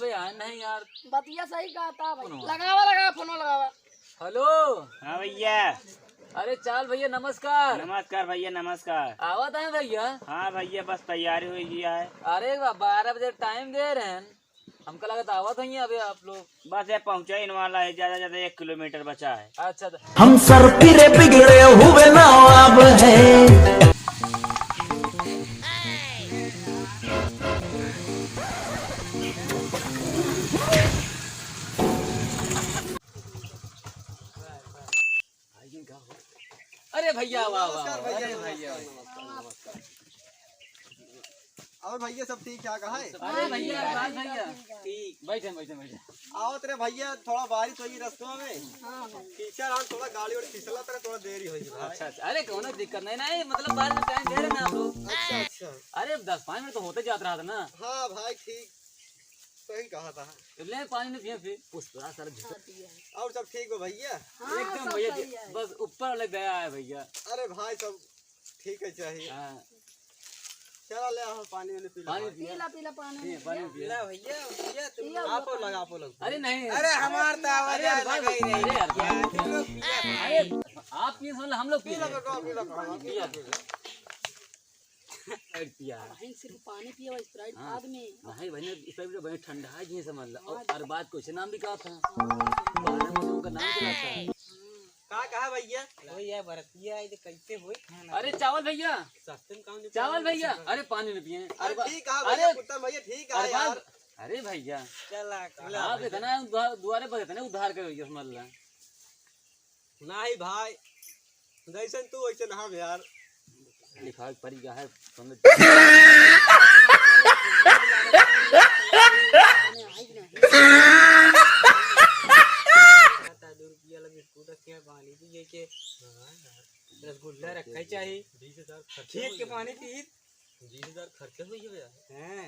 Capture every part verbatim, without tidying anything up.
अबे यार, नहीं यार। बतिया सही कहा था भाई। फोन लगावा, लगावा, फोन लगावा। हेलो। हाँ भैया। अरे चावल भैया, नमस्कार। नमस्कार भैया, नमस्कार। आवत है भैया। हाँ भैया, बस तैयारी हुई गया है। अरे बा-, बारह बजे टाइम दे रहे हैं, हमका लगत आवत है अभी आप लोग। बस ये पहुँचा ही वाला है, ज्यादा ज्यादा एक किलोमीटर बचा है। अच्छा, तो हम सर पीरे बिगड़े हुए नवाब हैं। अरे भैया, वाह, वाह, नमस्कार वाह। भैया, अरे नमस्कार, भैया। नमस्कार। और भैया, सब ठीक ठाक है? अरे भैया, बात भैया। ठीक। बैठे, बैठे, बैठे। आवत रे भैया, थोड़ा बारिश होई रस्तवा में। हाँ, हाँ। कीचड़ और थोड़ा गाड़ी और फिसलत रहे, थोड़ा देरी होई भाई। अच्छा, अच्छा। अरे, कौनो दिक्कत नहीं, नहीं, मतलब, बाद में टाइम दे रहे ना आप लोग। अच्छा, अच्छा। अरे, दस पाँच मिनट तो होते जात रहा था ना। हाँ भाई, ठीक। सही कहा था। ले पानी नहीं पिए फिर। पुष्पराज सारे झूठे। हाँ, पिए हैं। और सब ठीक हो भैया? हाँ, एकदम सब भैया, सही है। बस ऊपर वाले दया है भैया। अरे भाई, सब ठीक है चाहिए। हाँ। चला ले आओ, पानी वानी पी लो पानी भाई। पिए। पीला, पीला पानी पिए, पिए। पानी पिए। ला भैया, भैया, तुम पिया आप हुआ लगा, पानी। आप लोग। अरे नहीं। अरे हमार तो आवाज अरे यार, लगा ही नहीं। अरे यार, यार, तुम लोग पिया। अरे आप पिए, हम लोग पी पी लो, लें। बेटा, पी लो, पी लो, पी लो। पिया। Sprite पिया। बहिन सिर्फ पानी पिया, Sprite हाँ। बाद में। नहीं बहिन, Sprite तो बहिन ठंडा है, ये समझ ला। और, हाँ। और बात कुछ नाम भी कहा था। हाँ। बारह में उनका नाम चला था। का कहा भैया? ओ यार, बरतिया आई तो कैसे होई खाना? अरे चावल भैया। सस्ते में काम निपटा चावल लो, भैया। सस्ते में। अरे पानी नहीं पिए। अरे अरे बा-, ठीक है भैया, अरे, कुत्ता भैया, ठीक है अरे यार। बात, अरे भैया। चला, चला आप भैया। इतना उधार, दुआरे पर इतने उधार करो, ये समझ ला। नाही भाई, जैसन तू वैसन हम यार। लिखावे के पड़ी का है, समझ। दो रुपया वाला बिस्कुट रखे हैं, पानी पिए के, रसगुल्ला रखे चाही, बीस हजार खर्चा खीर के पानी पी। बीस हजार खर्चा हुई है यार। हैं।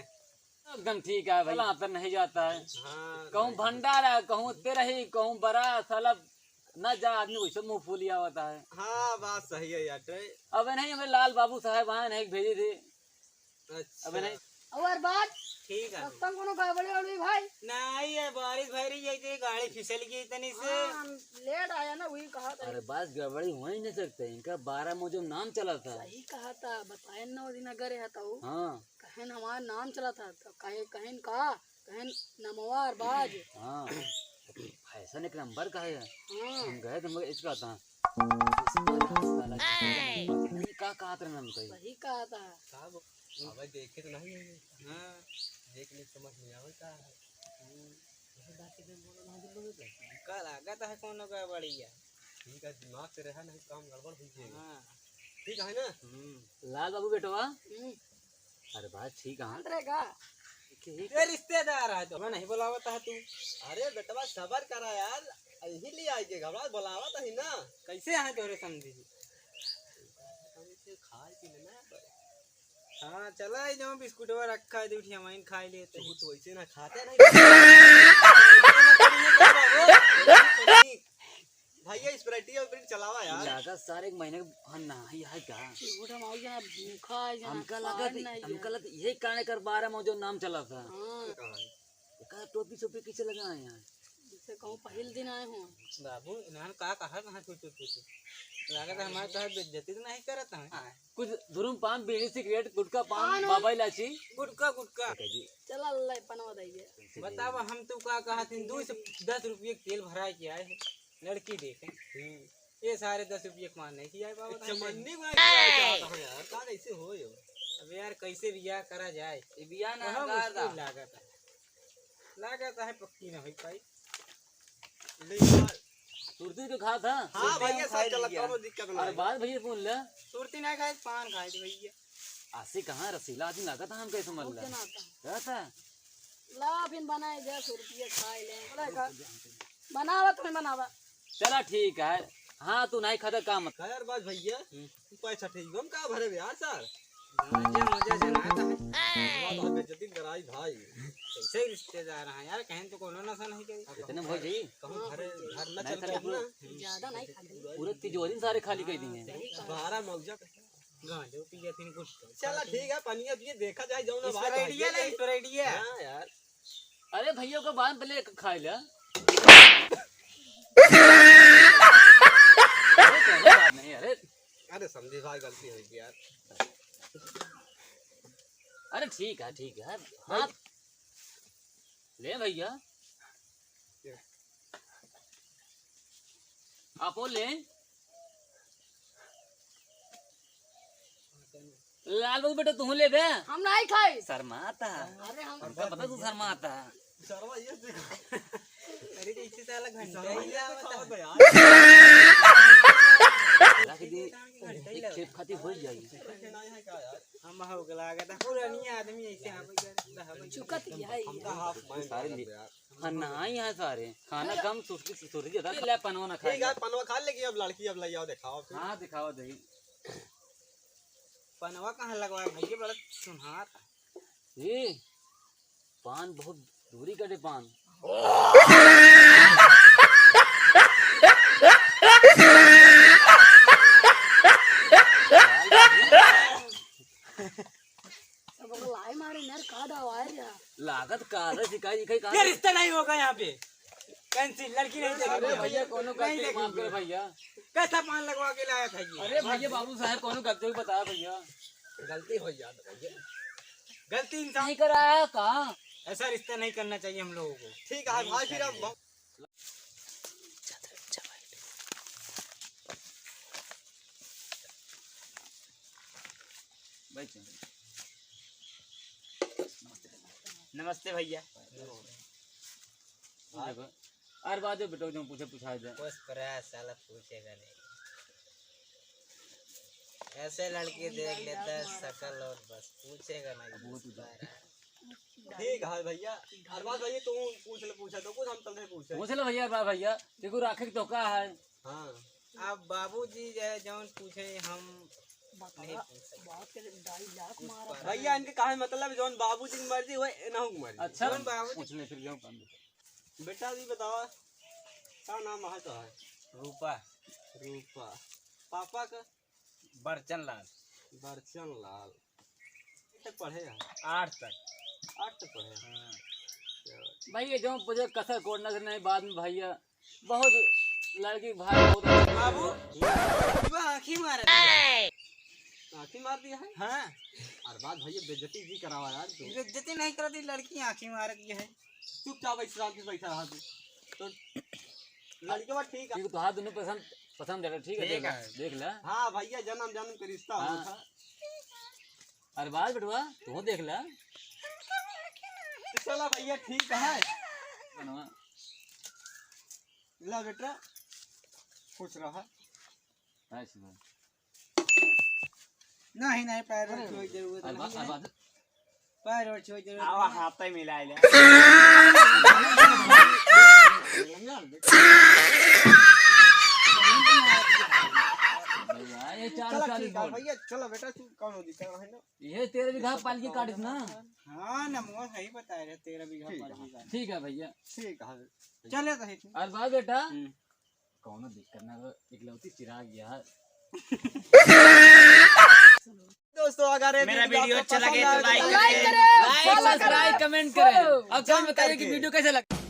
एकदम ठीक है भैया, चला, आता नहीं जाता है। हाँ, कहूँ नहीं। भंडारा, कहूँ तेरही, कहूँ बरात, साला न जा आदमी वैसे मुँह फूली आवता है। हाँ, बात सही है यार। अब नहीं, हमें लाल बाबू साहब आए नहीं, भेजे थे। अच्छा। अब नहीं। और बात? ठीक है। रस्ता में कोनो गड़बड़ी वड़बड़ी भाई? नहीं है, बारिश भरी है, तो गाड़ी फिसल गई तनी से। हाँ, हम लेट आया ना, वही कहा था। अरे बस गड़बड़ी हो ही नहीं सकते, इनका बारह मौजम नाम चला था। सही कहा था, बताए ना वो दिन अगर है तो। हाँ। कहन हमार नाम चला था, तो कहे, कहन का, कहन नमवार बाज। हाँ, फैशन एक नंबर का है। हाँ। हम गए थे, मगर इसका था। साला, साला, नहीं, का कहत रहे हम कहीं? सही कहा था। का बो-, अबे देखे तो नहीं है। हाँ। देख ले, समझ में आवे का है। हम्म। का लागत है कोनो गड़बड़ी है। ठीक है, दिमाग से रहा, नहीं काम गड़बड़ हुई जाएगा। हाँ। ठीक है ना? हम्म। लाल बाबू बेटवा। हम्म। अरे बात ठीक है। अंदर है का? ठीक है। ये रिश्तेदार है तो मैं नहीं बुलावता है तू। अरे बेटवा सबर करा यार, यही ले आएंगे, घबरा बुलावता ही ना। कैसे है तोरे समझी? खाए पी लेना। हाँ, चला, ई जौन बिस्कुटवा रखा है, दू ठिया वहीं खाई लेते हैं। तू तो वैसे ना खाते नहीं। भैया, Sprite या Sprite चलावा यार। लागत सारे एक महीने के, हाँ, ना, ये है क्या? झूठ हम आउर जना भूखा है, जना हमका स्वाद लागत, नहीं हमका है। लागत यही कारण कर बारह में जो नाम चला था। हाँ। कहाँ है? एका टोपी सोपी किसे लगाए हैं? जैसे कहूँ पहिल दिन आए हों। बाबू, इन्हन का कहा, कहाँ टोपी सोपी? लागत है हमारे तोहार बेइज्जती तो नहीं करत है। हाँ। कुछ धुरुम पान, बीड़ी, सिगरेट, गुटखा, पान, हाँ, ना। बाबा इलायची। गुटखा, गुटखा। ठीक है जी। चला, ले, पनवा दइए। बतावा, हम तो का कहा थी, दो से दस रुपये के तेल भराए के आए हैं, लड़की देखे। हम्म। ये सारे दस रुपये के मान नहीं किया है बाबा, अच्छा, तो मन्नी को नहीं किया है, यार, का कैसे हो यो? अब यार, कैसे बियाह करा जाए? ये बियाह ना कहाँ गार मुश्किल दा। लागत है। लागत है पक्की ना होई पाई। ले यार। सुरती तो खा था। हाँ सुरती भैया, हम खा सब चला, लिया। कौनो दिक्कत ना अरे है। बात भैया सुन ले। सुरती ना खाए, पान खाए थे भैया। आसे कहाँ रसीला आदमी लागत है हमको, ऐसा मतलब। बहुत जना आता है। रहता है। ला फिर बनाए दे, सुरती खाए ले। बनावा तुम्हें बनावा। चला ठीक है। हाँ, तू नहीं खाता काम। खैर बात भैया, हम्म। तू पैसा ठीक हम का भरे यार सर? गांजा मुझे जनाता है। बात बेइज्जती कराई भाई। कैसे रिश्तेदार हैं यार, कहें तो कोनो नशा नहीं करी। इतने भर जाई। कहूँ घर, घर न नहीं चल सर, के अपना। ज्यादा नहीं खाते। पूरे तिजोरी सारे खाली कर दिए। सही कहा। बारह मौजा। गांजा पिए फिर कुछ। चला ठीक है, पनिया पिए, देखा जाए जौन बात Sprite है। ले, Sprite। हाँ यार। अरे भइया को बांध ले, खाइ ले। अरे, कौनो बात नहीं, अरे। अरे, समधी भाई, गलती होइ गई यार। अरे, ठीक है, ठीक है। हाँ। ले भइया। आपो ले। लाल बाबू बेटा, तू ले बे। हम नहीं खाई। शर्माता। अरे हम हमका पता तू शर्माता। शर्मा ये से अरे जैसे साला घंटा ही आवता है। रख दे। एक खेप खाती हो जाई। हम हो गला गया था पुरानी आदमी ऐसे हम चुकत ही है। हमका हाफ माइंड सारे ले। हाँ, ना, यहाँ सारे। खाना कम, सुर्ती, सुर्ती ज्यादा। ले, पनवा ना खाए। ठीक है, पनवा खा लेगी, अब लड़की अब ले आओ, दिखाओ फिर। हाँ, दिखाओ, दही। पनवा कहाँ लगवाए भइया, बड़ा सुनहार। ये पान बहुत दूरी का दे पान। सब लाई मारे नर का दवाई रे। लागत का रे, सिखाई, सिखाई का ये रे? रिश्ता नहीं होगा यहाँ पे, कैंसिल, लड़की नहीं देखेंगे। अरे भइया, कोनो नहीं गलती माफ देखेंगे। करे भइया। कैसा पान लगवा के लाया था ये? अरे भइया, बाबू साहब, कोनो गलती भी बताया भइया। गलती हो जात भइया। गलती इंसान नहीं कराया का? ऐसा रिश्ता नहीं करना चाहिए हम लोगों को। ठीक है भाई, फिर अब बैठ। नमस्ते भइया। अरे बात है बेटो, जो पूछे पूछा दे। बस परा साला पूछेगा नहीं। ऐसे लड़की देख लेता है शकल और बस पूछेगा नहीं। ठीक है भइया। अरबाज भइया, तू पूछ ले, पूछा तो कुछ हम तलते पूछे। पूछ ले भइया, अरबाज भइया, तेको राखे के तो का है? हाँ। अब बाबूजी जो है जौन पूछे हम नहीं पूछ सकते। भइया इनके कहे मतलब जौन बाबूजी की मर्जी होए, एनहू की मर्जी। अच्छा, जौन बाबूजी पूछ ले फिर जो काम। बेटा जी बतावा, का नाम है तो है? रूपा। रूपा। पापा का? बरचन लाल। बरचन लाल। कितने तक पढ़े हैं? आठ तक। आठ तक पढ़े हैं? हाँ। क्या बात। भाई, ये जो मुझे कसर कोट नजर नहीं, बाद में भइया, बहुत लड़की भाई, बहुत बाबू, तू आँखी मार दिया। आँखी मार दिया है? हाँ। अरे बात भइया, बेइज्जती जी करावा यार तू। बेइज्जती नहीं करती, लड़की आँखी मार दी है। चुपचाप ऐसे शांति से बैठा रहा तू। तो लड़के बात ठीक है। ठीक, तो हाथ दोनों पसंद, पसंद है, ठीक है, ठीक देख ले, है। देख ले। हाँ भइया, जन्म जन्म का रिश्ता हाँ। हुआ था। अरे बात बेटवा, तू देख ले। चला भइया, ठीक है। बनवा। ला बेटा, खुश रहा। ऐसे बात। नहीं, नहीं, पैर अरे, छुए के जरूरत अरे नहीं बा-, है। अरे बा-, पैर और छुए के जरूरत आवा, नहीं है। हाथ पे मिला ले। भैया, ये चार चलो, चालीस ठीक है, वोल्ट। भैया, चलो बेटा, तू कौन हो, दिक्कत है ना? ये तेरह बीघा पालकी काटिस ना? हाँ, नमवा सही बताए रहे, तेरह बीघा ठीक है। पालकी काटिस। ठीक है भैया। ठीक है। चले तो है तू। अरे बा बेटा, हम्म। कौनो दिक्कत ना हो, इकलौती चिराग यार। दोस्तों, अगर ये मेरा video अच्छा लगे तो like करें, like करें, subscribe, comment करें। Follow करें। अब कमेंट बताइए कि video कैसे लगा।